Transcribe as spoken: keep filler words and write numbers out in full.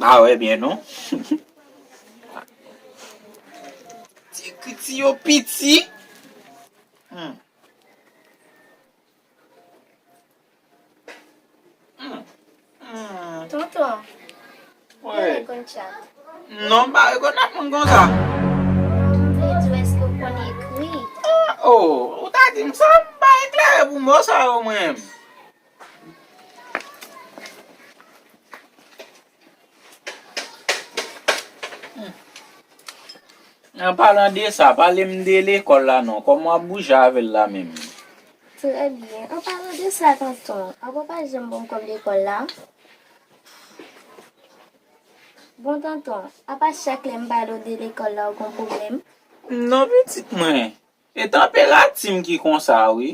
A wè byen non. Ti ekriti yo piti. Hmm. Hmm. Hmm. Tonton, wi. Ou konn chat? Non, m pa rekonèt moun konsa. M vle di w, èske w konn ekri? Ah, oh, ou ta di m sa, m pa eklere pou mo sa yo mwen menm. An palan de sa, pale m de lekòl la non. Kòman w ap bouje avè l la menm? Trè byen. An palan de sa, tonton, apa w pa janm ban m kòb lekòl la? Bon, tonton, apa chak lè m pale w de lekòl la, ou gon pwoblèm? Non, pitit mwen. E tanperati m ki konsa, wi.